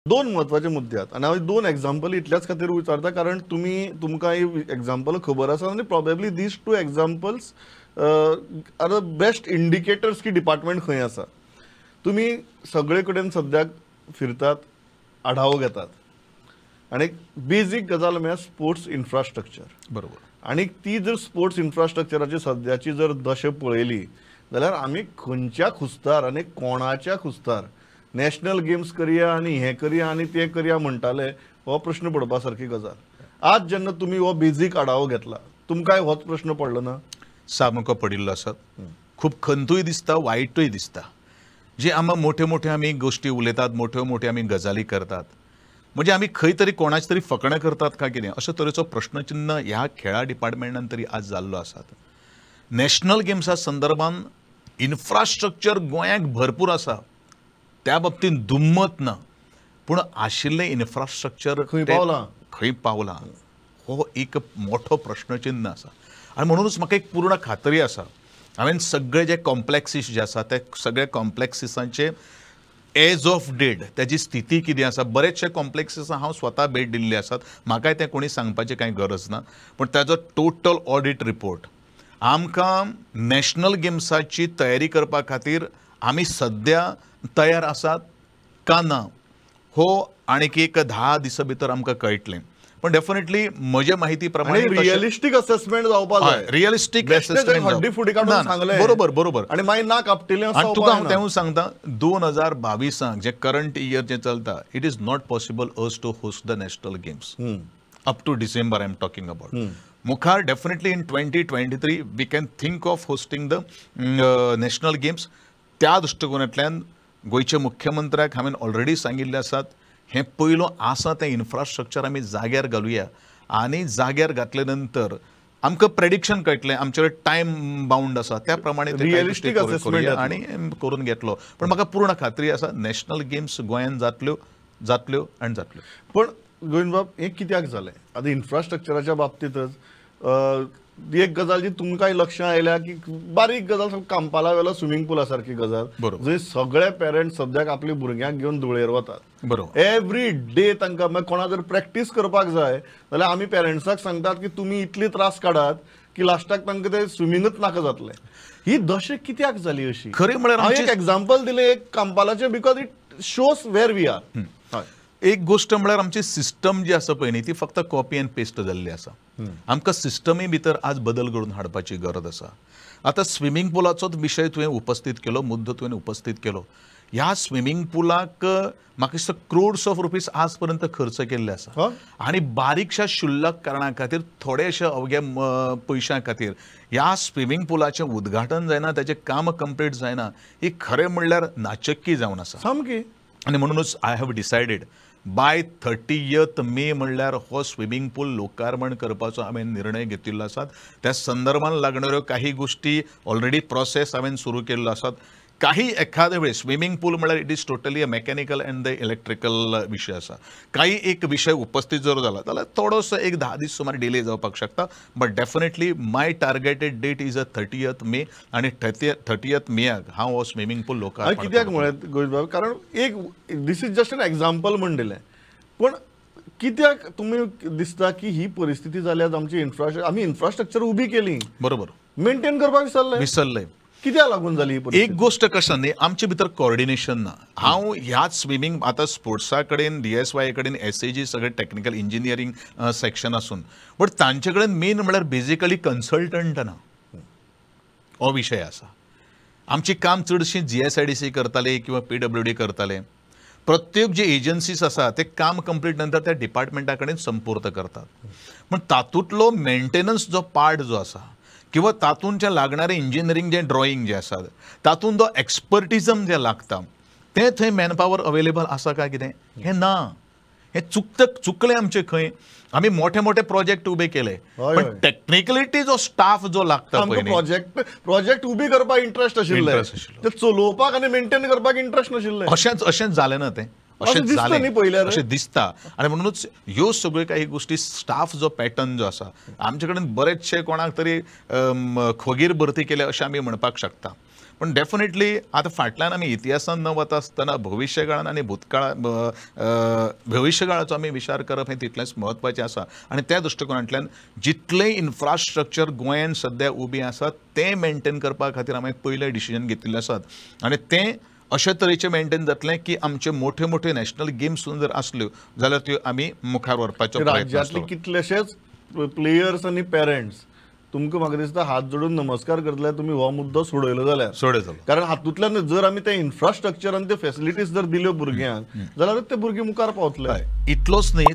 दोन म्हत्वाचे मुद्दे आहात आनी हांव दोन एग्जाम्पल इतल्याच खातीर विचारता कारण तुमी तुमकां ही एग्जाम्पल खबर आसा आनी probably these two examples are the best indicators की डिपार्टमेंट खंय आसा. तुमी सगळे कडेन सद्याक फिरतात, आढावो घेतात आनी एक बेजीक गजाल म्हळ्यार स्पोर्ट्स इन्फ्रास्ट्रक्चर. बरोबर. आनी ती जर स्पोर्ट्स इन्फ्रास्ट्रक्चराची सद्याची जर दशा पळयली जाल्यार आमी खंयच्या खुस्तार आनी कोणाच्या खुस्तार नॅशनल गेम्स करया आनी हें करया आनी तें करया म्हणटाले हो प्रश्न पडपा सारकी गजाल. आज जेन्ना तुमी हो बेजीक आढावो घेतला तुमकांय होच प्रश्न पडलो ना? सामको पडिल्लो आसा. खूब खंतूय दिसता, वायटूय दिसता. जे आमी मोठे मोठे आमी गोश्टी उलयतात, मोठ्यो मोठ्यो आमी गजाली करतात, म्हणजे आमी खंय तरी कोणाचे तरी फकणां करतात काय कितें अशे तरेचो प्रश्नचिन्ह ह्या खेळा डिपार्टमेंटान तरी आज जाल्लो आसा. नॅशनल गेम्सा संदर्भान इन्फ्रास्ट्रक्चर गोंयाक भरपूर आसा, त्या बाबतींत दुमत ना, पूण आशिल्लें इन्फ्रास्ट्रक्चर खंय पावलां, खंय पावलां हो एक मोठो प्रश्नचिन्ह आसा. आनी म्हणूनच म्हाका एक पूर्ण खात्री आसा, हांवें सगळे जे कॉम्प्लेक्सीस जे आसा ते सगळे कॉम्प्लेक्सिसांचे एज ऑफ डेट त्याची स्थिती कितें आसा, बरेचशे कॉम्प्लेक्सीस हांव स्वता भेट दिल्ले आसात, म्हाकाय तें कोणी सांगपाचें कांय गरज ना, पूण ताजो टोटल ऑडीट रिपोर्ट आमकां नॅशनल गेम्साची तयारी करपा खातीर आमी सद्या तयार आसात का ना हो आणीक एक 10 दिसां भितर आमकां कळटलें. पण डेफिनेटली म्हजे माहिती प्रमाणे रियलिस्टीक असेसमेंट जावपाक जाय. रियलिस्टीक असेसमेंट हड्डी फुटी काडून सांगलें. बरोबर बरोबर. आनी मागीर नाक आपटिलें. आनी तुका हांव तेंवूय सांगता, 2022 जे करंट इयर जें चलता, it is not possible us to host the national games up to December I am talking about. मुखार definitely in 2023 we can think of hosting the national games. त्या दृश्टिकोनांतल्यान गोंयच्या मुख्यमंत्र्याक हांवें ऑलरेडी सांगिल्लें आसात, हें पयलो आसा तें इन्फ्रास्ट्रक्चर आमी जाग्यार घालुया आनी जाग्यार घातले नंतर आमकां प्रेडिक्शन कळटलें, आमचे टायम बाउंड आसा त्या प्रमाणे रियलिस्टीक असेसमेंट आनी करून घेतलो. पण म्हाका पूर्ण खात्री आसा नॅशनल गेम्स गोंयांत जातल्यो, जातल्यो आनी जातल्यो. पण गोविंदबाब हें कित्याक जालें? आतां इन्फ्रास्ट्रक्चराच्या बाबतींतच एक गजाल जी तुमकांय लक्षां आयल्या की बारीक गजाल, कांपाला वेलो स्विमींग पुला सारकी गजाल जंय सगळे पेरंट्स सद्याक आपल्या भुरग्यांक घेवन धुळेर वतात. बरोबर. एवरी डे तांकां मागीर कोणा जर प्रॅक्टीस करपाक जाय जाल्यार आमी पेरंट्साक सांगतात की तुमी इतली त्रास काडात की लास्टाक तांकां ते स्विमींगच नाका जातलें. ही दशा कित्याक जाली अशी? खरें म्हळ्यार हांवें एक एग्जाम्पल दिलें एक कांपालाचें, because it shows where we are. एक गोश्ट म्हळ्यार आमची सिस्टम जी आसा पळय न्ही ती फक्त कॉपी अँड पेस्ट जाल्ली आसा. आमकां सिस्टमी भितर आज बदल घडोवन हाडपाची गरज आसा. आतां स्विमींग पुलाचोच विशय तुवें उपस्थीत केलो, मुद्दो तुवें उपस्थीत केलो. ह्या स्विमींग पुलाक म्हाका दिसता क्रोड्स ऑफ रुपीज आज पर्यंत खर्च केल्ले आसा आनी बारीकशा शुल्लक कारणा खातीर, थोडेशे अवघ्या पयशां खातीर ह्या स्विमींग पुलाचें उद्घाटन जायना, ताचें काम कंप्लीट जायना, ही खरें म्हणल्यार नाचक्की जावन आसा सामकी. आनी म्हणूनच I have decided by 30th May म्हणल्यार हो स्विमींग पूल लोकार्पण करपाचो हांवें निर्णय घेतिल्लो आसा. त्या संदर्भान लागणाऱ्यो काही गोश्टी ऑलरेडी प्रोसेस हांवें सुरू केल्लो आसात. काही एखाद्या वेळेस स्विमींग पूल म्हळ्यार it is totally a mechanical and the electrical विशय आसा. काही एक विशय उपस्थीत जर जाला जाल्यार थोडोसो एक 10 दीस सुमार डिले जावपाक शकता, but definitely my targeted date is a 30th May आनी 30th मेयाक हांव हो स्विमींग पूल लोकार्पण. कित्याक म्हळें गोविंदबाब, कारण एक this is just an example म्हण दिलें, पूण कित्याक तुमी दिसता की ही परिस्थिती जाल्या आमची इन्फ्रास्ट्रक्चर, आमी इन्फ्रास्ट्रक्चर उबी केली बरोबर, मेंटेन करपाक विसरले, विसरले कित्याक लागून जाली ही? एक गोश्ट कशें न्ही, आमचे भितर कोऑर्डिनेशन ना. हांव ह्याच स्विमींग आतां स्पोर्ट्सा कडेन, DSY कडेन, SAG सगळे टॅक्निकल इंजिनियरींग सेक्शन आसून, बट तांचे कडेन मेन म्हळ्यार बेजिकली कन्सल्टंट ना, हो विशय आसा. आमची काम चडशीं GSIDC करताले किंवा PWD करताले. प्रत्येक जे एजन्सीज आसा ते काम कंप्लीट नंतर त्या डिपार्टमेंटा कडेन संपूर्त करतात, पूण तातूंतलो मेंटेनन्स जो पार्ट जो आसा किंवा तातूंत जें लागणारें इंजिनियरींग जें ड्रॉइंग जें आसा तातूंत जो एक्सपर्टिजम जें लागता तें थंय मॅनपावर अवेलेबल आसा काय कितें हें ना. हें चुकलें आमचें खंय. आमी मोठे मोठे प्रोजेक्ट उबे केले पण टेक्निकलिटी जो स्टाफ जो लागता पळय, प्रोजेक्ट उबी करपाक इंट्रस्ट आशिल्लें, ते चलोवपाक आनी मेंटेन करपाक इंट्रस्ट नाशिल्लें. अशेंच अशेंच जालें ना तें, अशें जालें अशें दिसता. आनी म्हणूनच ह्यो सगळ्यो काही गोश्टी स्टाफ जो पॅटर्न जो आसा आमचे कडेन बरेचशे कोणाक तरी खोगीर भरती केल्या अशें आमी म्हणपाक शकता. पण डेफिनेटली आतां फाटल्यान आमी इतिहासान न वता आसतना भविश्य काळान आनी भूतकाळा भविश्य काळाचो आमी विचार करप हें तितलेंच म्हत्वाचें आसा. आनी त्या दृश्टिकोनांतल्यान जितलें इन्फ्रास्ट्रक्चर गोंयान सद्या उबें आसा तें मेनटेन करपा खातीर आमी पयलें डिसिजन घेतिल्लें आसात आनी तें अशे तरेचें मेनटेन जातलें की आमचे मोठे मोठे नॅशनल गेम्स जर आसल्यो जाल्यार त्यो आमी मुखार व्हरपाचो प्रयत्न राज्यांतले आसतलो. कितलेशेच प्लेयर्स आनी पेरंट्स तुमकां म्हाका दिसता हात जोडून नमस्कार करतले तुमी हो मुद्दो सोडयलो जाल्यार. सोडयतलो. कारण हातूंतल्यान जर आमी ते इन्फ्रास्ट्रक्चर आनी ते फेसिलिटीज जर दिल्यो भुरग्यांक जाल्यार ते भुरगे मुखार पावतले. इतलोच न्ही.